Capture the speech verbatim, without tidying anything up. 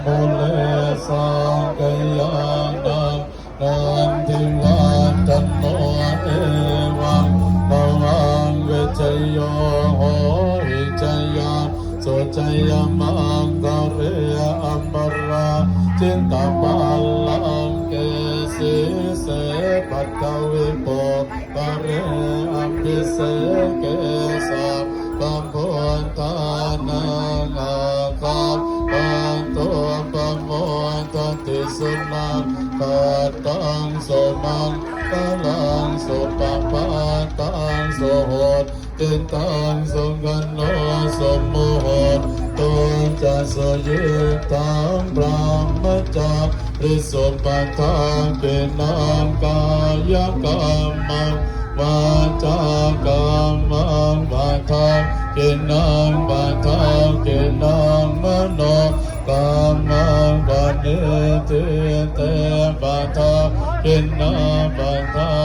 mūle sakyānaṃ nandivaḍḍhano, evaṃ tvaṃ vijayo hohi jayassu jayamaṅgale, aparājitapallaṅke sīse paṭhavipokkhare abhiseke sabbabuddhānaṃ aggappatto pamodati. Sunakkhattaṃ sumaṅgalaṃ supabhātaṃ suhuṭṭhitaṃ sukhaṇo sumuhutto ca suyiṭṭhaṃ brahmacārisu, padakkhiṇaṃ kāyakammaṃ vācākammaṃ padakkhiṇaṃ, padakkhiṇaṃ manokammaṃ paṇidhī te padakkhiṇā, padakkhiṇā